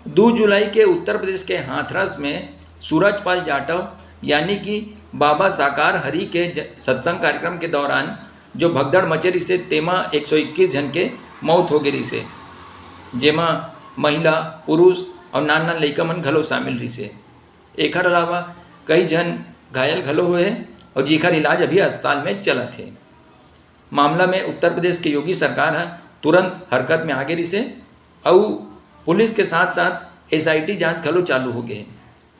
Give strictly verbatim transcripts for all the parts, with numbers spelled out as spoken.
दू जुलाई के उत्तर प्रदेश के हाथरस में सूरजपाल जाटव यानी कि बाबा साकार हरि के ज-, सत्संग कार्यक्रम के दौरान जो भगदड़ मचे रिसे, तेमा एक सौ इक्कीस झन के मौत हो गे रिसे, जेमा महिला, पुरुष और नान नान लइका मन घलो शामिल रिसे। एखर अलावा कई झन घायल घलो हुए हे और जेखर इलाज अभी अस्पताल में चलत हे। मामला में उत्तर प्रदेश के योगी सरकार ह तुरंत हरकत में आगे रिसे अउ पुलिस के साथ साथ एसआईटी जांच घलो चालू हो गए हे।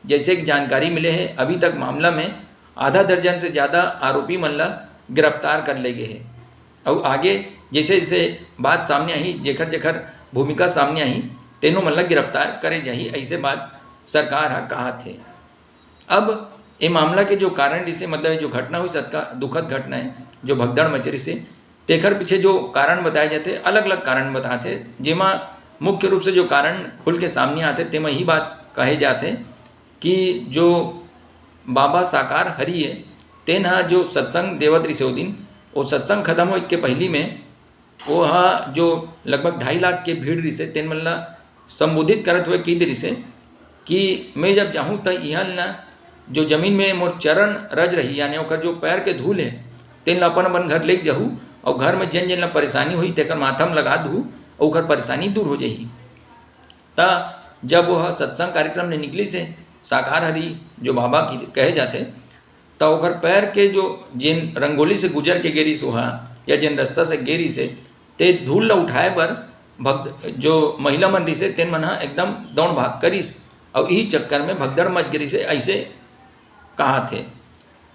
जैसे कि जानकारी मिले हे, अभी तक मामला में आधा दर्जन से ज़्यादा आरोपी मन ला गिरफ्तार कर ले गए हे। अउ आगे जैसे जैसे बात सामने आही, जेखर जेखर भूमिका सामने आही, तेनो मन ला गिरफ्तार करे जाही, ऐसे बात सरकार ह कहा थे। अब ये मामला के जो कारण रिसे, मतलब ये जो घटना हुई, सबका दुखद घटना है, जो भगदड़ मचे रिसे, तेखर पीछे जो कारण बताए जाते, अलग अलग कारण बताते, जेमा मुख्य रूप से जो कारण खुल के सामने आते, तेमा ही बात कहे जाते कि जो बाबा साकार हरि है, तेन हा जो सत्संग देवत रिसे ओ दिन, वो सत्संग खत्म हो के पहली में वो हा जो लगभग ढाई लाख के भीड़ रिसे, तेन मन ला संबोधित करत हुए कही रिसे कि मैं जब जाहूँ त इहन ला जो जमीन में मोर चरण रज रही, यानी ओकर जो पैर के धूल है, तेन ला अपन अपन घर लेके जाहू और घर में जेन जेन ला परेशानी हुई, तेकर माथा में लगा दू और ओकर परेशानी दूर हो जाही। त जब वह सत्संग कार्यक्रम ने निकली से साकार हरि जो बाबा की कहे जाते, त ओकर पैर के जो जेन रंगोली से गुजर के गेरिस ओहा या जेन रास्ता से गेरिस हे, ते धूल ल उठाए बर भग जो महिला मन रिसे, तेन मन ह एकदम दौड़ भाग करिस अउ इही चक्कर में भगदड़ मच गेरिस हे, ऐसे कहा थे।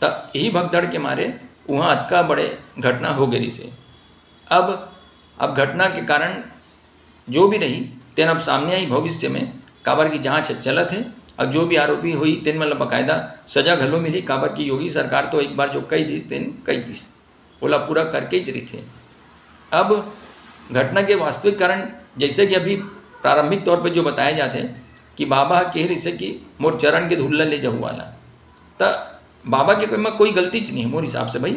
त इही भगदड़ के मारे उहाँ अतका बड़े घटना हो गेरिस हे। अब अब घटना के कारण जो भी रही, तेन अब सामने आई भविष्य में, काबर की जांच चलत हे और जो भी आरोपी हुई, तेन मन ल बाकायदा सजा घलो मिली, काबर की योगी सरकार तो एक बार जो कही दिस, तेन कही दिस, ओला पूरा करके ही रहिथे। अब घटना के वास्तविक कारण, जैसे कि अभी प्रारंभिक तौर पे जो बताया जाते कि बाबा कह रही से कि मोर चरण के धूल ला ले जाहू वाला, त बाबा के कोई, में कोई गलती च नहीं है मोर हिसाब से भाई।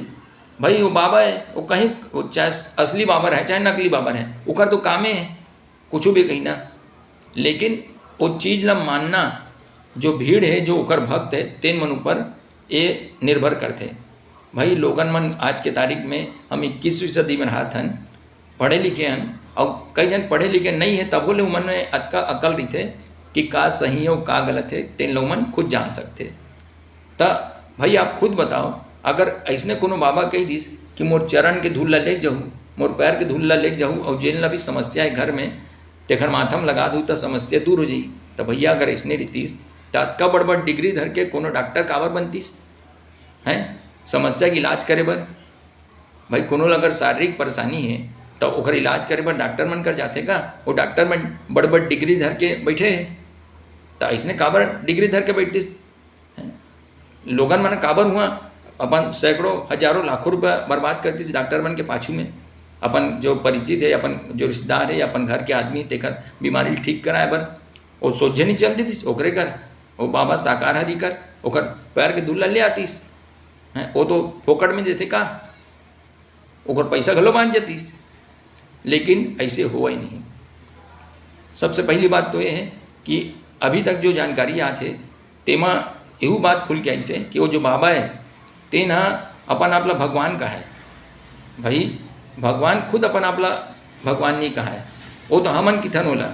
भाई वो बाबा है, वो कहीं, वो चाहे असली बाबा रहे चाहे नकली बाबा रहे, ओकर तो कामे है कुछ भी कही ना। लेकिन वो चीज ला मानना, जो भीड़ है, जो ओकर भक्त है, तेन मन ऊपर ये निर्भर करथे। भाई लोगन मन आज के तारीख में हम इक्कीसवीं सदी में रहत हन, पढ़े लिखे हन, अउ कई झन पढ़े लिखे नहीं है, तभो ले उमन में अतका अकल रहिथे कि का सही है, का गलत है, तेन लोग मन खुद जान सकथे। त भाई आप खुद बताओ, अगर ऐसने कोनो बाबा कही दिस कि मोर चरण के धूल ला लेके जाहू, मोर पैर के धूल ला लेके जाहू, अउ जेन ला भी समस्या है घर में, तेखर माथा में लगा दू त समस्या दूर हो जाई। त भैया अगर ऐसने रहितिस त अतका बड़ बड़ डिग्री धर के कोनो डॉक्टर काबर बनतिस? हैं, समस्या के इलाज करे बर? भाई कोनो ला अगर शारीरिक परेशानी है त ओकर इलाज करे बर डॉक्टर मन कर जाथे का? वो डॉक्टर मन बड़ बड़ डिग्री धर के बैठे है, त ऐसने काबर डिग्री धर के बैठतिस? हैं? लोगन मन काबर हुआ अपन सैकड़ों हजारों लाखों रुपया बर्बाद करतिस डॉक्टर मन के पाछू में, अपन जो परिचित है, अपन जो रिश्तेदार है, अपन घर के आदमी, तेकर बीमारी ठीक कराए बर वो सोझे नहीं चल देतिस ओकरे कर, वो बाबा साकार हरि कर, ओकर पैर के धूल ला ले आतिस। हैं, वो तो फोकट में देथे का? ओकर पैसा घलो बांच जतिस। लेकिन ऐसे हुआ ही नहीं। सबसे पहली बात तो ये है कि अभी तक जो जानकारी आत हे, तेमा एहू बात खुल के आइस हे कि वो जो बाबा है, तेन ह अपन आप ला भगवान कहा है। भाई, भगवान खुद अपन आप ला भगवान नहीं कहा है, वो तो हमन किथन ओला,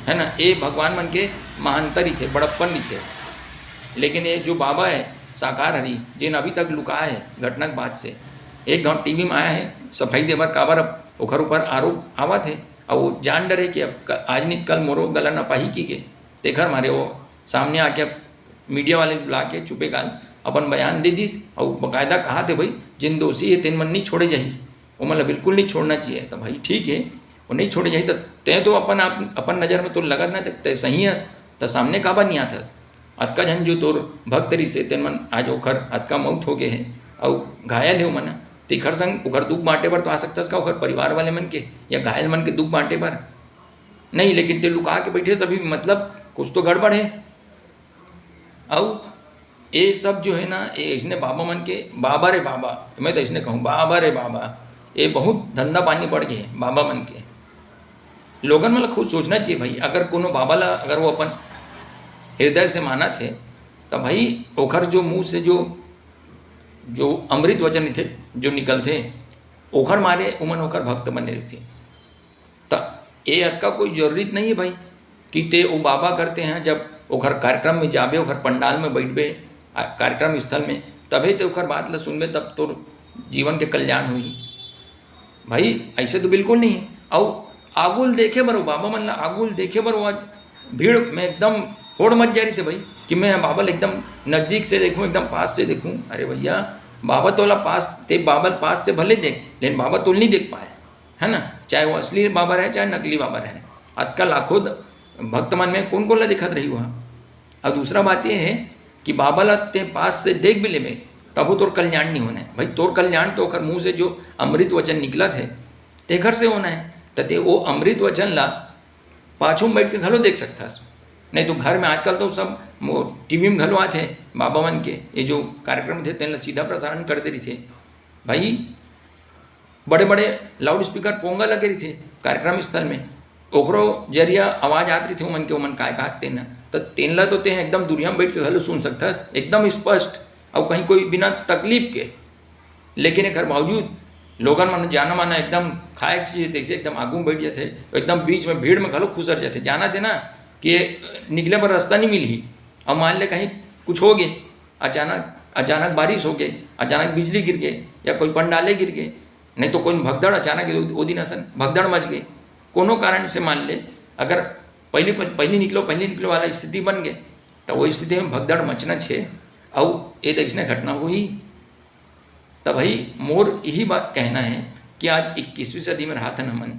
है ना? ये भगवान मन के महानता रहिथे, बड़प्पन रहिथे। लेकिन ये जो बाबा है साकार हरि, जेन अभी तक लुका है घटना के बाद से, एक घाव टीवी में आया है सफाई देबर, काबर अब ओखर ऊपर आरोप आवत है, और वो जान डरे कि अब क-, आज नहीं कल मोरो गला न पाही की के, तेखर मारे वो सामने आके मीडिया वाले बुला के चुपे गाल अपन बयान दे दिस, और बकायदा कहा थे भाई, जिन दोषी है तेन मन नहीं छोड़े जाही, ओमन ला बिल्कुल नहीं छोड़ना चाहिए। तो भाई ठीक है, वो नहीं छोड़े जाही, तो तैं तो अपन आप, अपन नज़र में तो लगत ना, तैं सही हस, तो सामने काबर नहीं आत हस? अतका झन जो तोर भक्त रिसे, तेन मन आज ओखर अतका मौत हो गए है, अउ घायल है ओमन, तेखर संग ओखर दुख बांटे बर तो आ सकथस का, ओखर परिवार वाले मन के या घायल मन के दुख बांटे बर? नहीं, लेकिन ते लुका के बैठे सभी, मतलब कुछ तो गड़बड़ है। अउ ये सब जो है ना, ये इसने बाबा मन के, बाबा रे बाबा, मैं तो इसने कहूँ, बाबा रे बाबा, ये बहुत धंधा पानी बढ़ गए बाबा मन के। लोगन मन ल खुद सोचना चाहिए भाई, अगर कोनो बाबा ल अगर वो अपन हृदय से मानत हे, त भाई ओखर जो मुंह से जो, जो अमृत वचन निथे, जो निकलथे, ओखर मारे उमन ओखर भक्त बने रहिथे। त ए अतका कोई जरूरत नहीं है भाई कि ते ओ बाबा करते हैं, जब ओखर कार्यक्रम में जाबे, ओखर पंडाल में बैठबे, आ, कार्यक्रम स्थल में, तभे ते ओखर बात ल सुनबे, तब तोर जीवन के कल्याण होही। भाई, ऐसे तो बिल्कुल नहीं है। अउ आगुल देखे बर, बाबा मन ला आगुल देखे बर, वो भीड़ में एकदम होड़ मच जा रही थी भाई, कि मैं बाबा ला एकदम नजदीक से देखूं, एकदम पास से देखूं। अरे भैया, बाबा तोला पास, ते बाबा पास से भले देख, लेकिन बाबा तोल नहीं देख पाए, है ना? चाहे वो असली बाबा रहे, चाहे नकली बाबा रहे। आजकल लाखों द-, भक्त मन में कौन कौन ला दिखत रही हुआ। और दूसरा बात ये है कि बाबा ला ते पास से देख भी लेबे, तभो तोर कल्याण नहीं होना है भाई। तोर कल्याण तो ओकर मुंह से जो अमृत वचन निकलत है, तेखर से होना है। त ते वो अमृत वचन ला पाछू में बैठ के घलो देख सकथस। नहीं तो घर में आजकल तो सब टीवी में घलो आथे, बाबा मन के ये जो कार्यक्रम थे, तेन ला सीधा प्रसारण कर दे रही थे भाई। बड़े बड़े लाउड स्पीकर पोंगा लगे रहिथे कार्यक्रम स्थल में, ओकरो जरिया आवाज आत रहिथे, ओमन के, ओमन काय कहत तेन, त तेन ला तो ते एकदम दुरिया में बैठ के घलो सुन सकथस, एकदम स्पष्ट, अउ कहीं कोई बिना तकलीफ के। लेकिन एकर बावजूद लोगन मन जाना माना एकदम खाए के चीज तैसे एकदम आगू में बैठ जाथे, एकदम बीच में भीड़ में घलो खुसर जाथे। जाना थे ना कि ये निकले बर रास्ता नहीं मिलही, अउ मान ले कहीं कुछ हो गए, अचानक, अचानक बारिश हो गए, अचानक बिजली गिर गए, या कोई पंडाले गिर गए, नहीं तो कोई भगदड़ अचानक वो दिन असन भगदड़ मच गए, कोनो कारण से मान ले, अगर पहली, पहली निकलो, पहली निकलो वाला स्थिति बन गए, तो वो स्थिति में भगदड़ मचना छे। अउ ये तो इसने घटना हुई। तब भाई मोर यही बात कहना है कि आज इक्कीसवीं सदी में रहत हन हमन।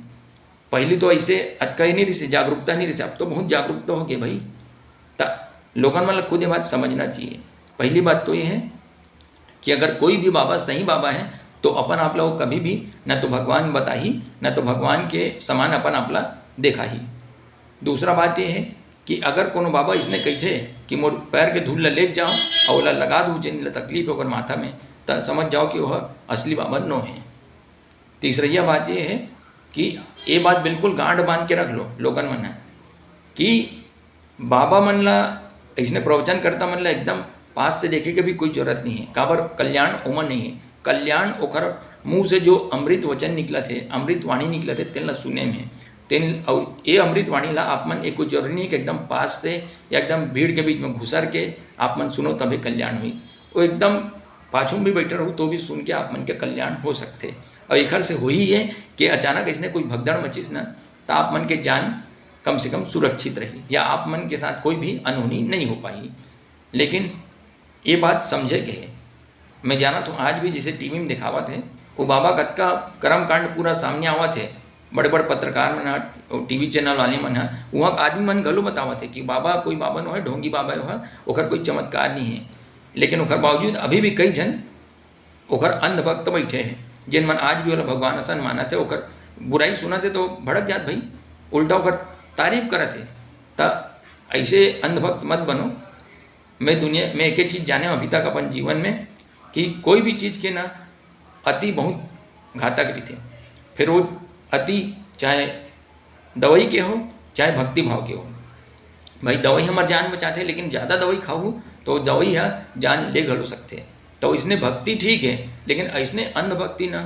पहली तो ऐसे अतका ही नहीं रहिसे, जागरूकता नहीं रहिसे, अब तो बहुत जागरूकता हो गए भाई। त लोगन मन ला खुद ये बात समझना चाहिए। पहली बात तो ये है कि अगर कोई भी बाबा सही बाबा है, तो अपन आप ला वो कभी भी न तो भगवान बताही, न तो भगवान के समान अपन आप ला देखाही। दूसरा बात ये है कि अगर कोनो बाबा इसने कहिथे कि मोर पैर के धूल ला लेके जाओ और ओला लगा दू, जेन ला तकलीफ है ओकर माथा में, त समझ जाओ कि वह असली बाबा नो है। तीसरैया बात ये है कि ये बात बिल्कुल गांठ बांध के रख लो लोगन मन है कि बाबा मन ला, इसने प्रवचन करता मन ला एकदम पास से देखे के भी कोई जरूरत नहीं है। काबर? कल्याण ओमन नहीं है, कल्याण ओखर मुंह से जो अमृत वचन निकलत हे, अमृत वाणी निकलत हे, तेन ला सुने में हे। तेन, अउ ये अमृत वाणी ला आप मन, ये कोई जरूरी नहीं है कि एकदम पास से या एकदम भीड़ के बीच में घुसर के आप मन सुनो तभे कल्याण हुई। वो एकदम पाछू में भी बैठे रहू तो भी सुन के आप मन के कल्याण हो सकथे। और एखर से होही है कि अचानक इसने कोई भगदड़ मचिस ना, तो आप मन के जान कम से कम सुरक्षित रही या आप मन के साथ कोई भी अनहोनी नहीं हो पाही। लेकिन ये बात समझे के है, मैं जानत हूँ आज भी जैसे टीवी में दिखावत है, वो बाबा कतका कर्म कांड पूरा सामने आवत है, बड़े बड़े पत्रकार मन ह, टीवी चैनल वाले मन ह, वहाँ आदमी मन घलो बतावत है कि बाबा कोई बाबा नो है, ढोंगी बाबा है, ओकर कोई चमत्कार नहीं है। लेकिन ओकर बावजूद अभी भी कई झन ओकर अंधभक्त बैठे हैं, जिन मन आज भी ओला भगवान असन मानत है, ओकर बुराई सुनत है तो भड़क जात भाई, उल्टा ओकर तारीफ करत है। त ऐसे अंधभक्त मत बनो। मैं दुनिया में एक चीज जाने अभी तक अपन जीवन में कि कोई भी चीज के ना अति बहुत घातक रहिथे। फिर वो अति चाहे दवाई के हो, चाहे भक्ति भाव के हो। भाई, दवाई हमर जान बचाथे, लेकिन ज़्यादा दवाई खाहू तो दवाई ह जान ले घलो सकथे। तो इसने भक्ति ठीक है, लेकिन ऐसने अंधभक्ति ना,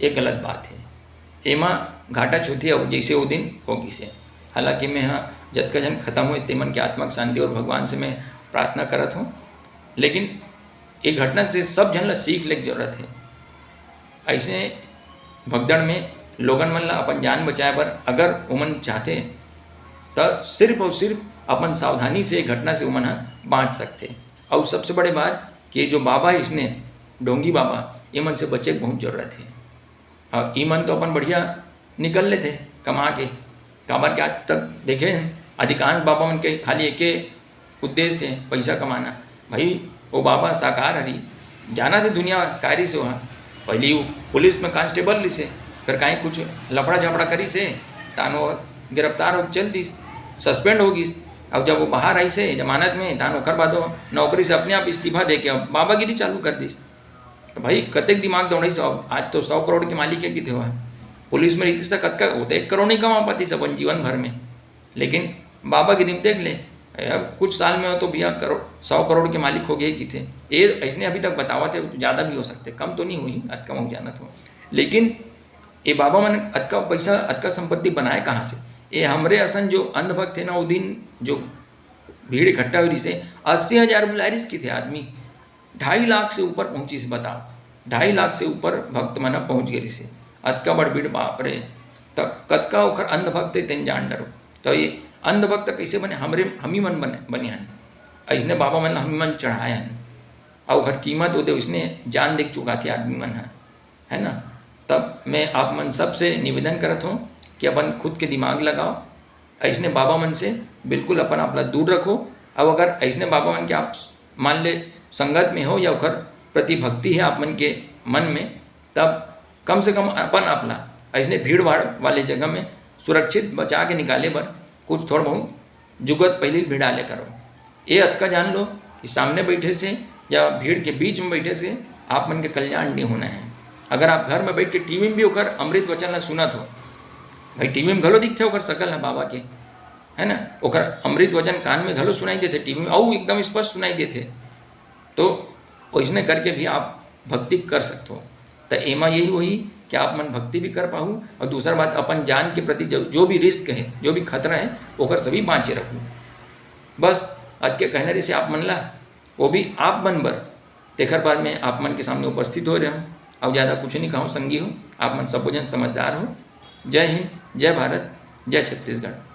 ये गलत बात है। एमा घाटा छूथे, अब जैसे वो दिन हो गिसे। हालांकि मैं ह जतका झन खत्म हुए तेमन के आत्मा के शांति और भगवान से मैं प्रार्थना करत हूँ, लेकिन ये घटना से सब झन ला सीख ले के जरूरत है। ऐसे भगदड़ में लोगन मन ला अपन जान बचाए बर अगर ओमन चाहते, त सिर्फ और सिर्फ अपन सावधानी से घटना से ओमन ह बांच सकथे। और सबसे बड़े बात कि ये जो बाबा है, इसने ढोंगी बाबा, ये मन से बचे के बहुत जरूरत है। और ई मन तो अपन बढ़िया निकल लेथे कमा के। काबर के आज तक देखे हन, अधिकांश बाबा मन के खाली एके उद्देश्य है, पैसा कमाना। भाई, वो बाबा साकार हरी, जाना थे दुनिया कायरी से वहाँ। पहली वो पुलिस में कांस्टेबल रहिसे, फिर कहीं कुछ लफड़ा झपड़ा करिसे, तान वो गिरफ्तार हो चल दिस, सस्पेंड हो गिस। अब जब वो बाहर आइसे जमानत में, तान ओकर बाद वो नौकरी से अपने आप इस्तीफा दे के अब बाबागिरी चालू कर दिस। तो भाई, कतेक दिमाग दौड़ाइस, अब आज तो सौ करोड़ के मालिक है किथे हुआ। पुलिस में रहितिस त कतका, वो तो एक करोड़ नहीं कमा पातिस अपन जीवन भर में। लेकिन बाबा के नीम देख ले, अब कुछ साल में तो भैया करोड़, सौ करोड़ के मालिक हो गए कि थे। ये ऐसने अभी तक बतावत हे, ज़्यादा भी हो सकते, कम तो नहीं हुई, अतका मैं जानत हूँ। लेकिन ये बाबा मन अतका पैसा, अतका संपत्ति बनाए कहाँ से? ये हमरे असन जो अंधभक्त हे ना, वो दिन जो भीड़ इकट्ठा हुई रहिस हे, अस्सी हजार बुलाए रहिस कि थे आदमी, ढाई लाख से ऊपर पहुँचिस हे, बताओ, ढाई लाख से ऊपर भक्त मन पहुँच गए रहिस हे। अतका बड़ भीड़, बाप रे। तब कतका ओखर अंधभक्त हे, तेन जान डरो। तो ये अंधभक्त कैसे बने? हमरे, हम ही मन बने, बने हन। ऐसने बाबा मन ला हम ही मन चढ़ाए हन। अउ ओखर कीमत ओदे, उसने जान दे के चुकाथे आदमी मन ह, है ना? तब मैं आप मन सबसे निवेदन करत हूँ कि अपन खुद के दिमाग लगाओ, ऐसने बाबा मन से बिल्कुल अपन आप ला दूर रखो। अब अगर ऐसने बाबा मन के आप, मान ले, संगत में हो या ओखर प्रति भक्ति है आप मन के मन में, तब कम से कम अपन आप ला ऐसने भीड़ भाड़ वाले जगह में सुरक्षित बचा के निकाले बर कुछ थोड़ा बहुत जुगत पहले भिड़ा ले करो। ये अतका जान लो कि सामने बैठे से या भीड़ के बीच में बैठे से आप मन के कल्याण नहीं होना है। अगर आप घर में बैठ के टीवी में भी ओकर अमृत वचन ला सुनत हो, भाई, टीवी में घलो दिखथे ओकर सकल ह बाबा के, है ना, ओकर अमृत वचन कान में घलो सुनाई देथे टीवी में, अउ एकदम स्पष्ट सुनाई देथे, तो ओइसने करके भी आप भक्ति कर सकते हो। तो एमा यही होही कि आप मन भक्ति भी कर पाहू, और दूसरा बात, अपन जान के प्रति जो, जो भी रिस्क है, जो भी खतरा है, ओकर सभी बाँचे रखू। बस अतके कहना रहिस हे आप मन ला, वो भी आप मन बर। तेखर बर मैं आप मन के सामने उपस्थित हो रहे हूँ। अब ज़्यादा कुछ नहीं कहूँ संगी हो, आप मन सबो जन समझदार हो। जय हिंद, जय भारत, जय छत्तीसगढ़।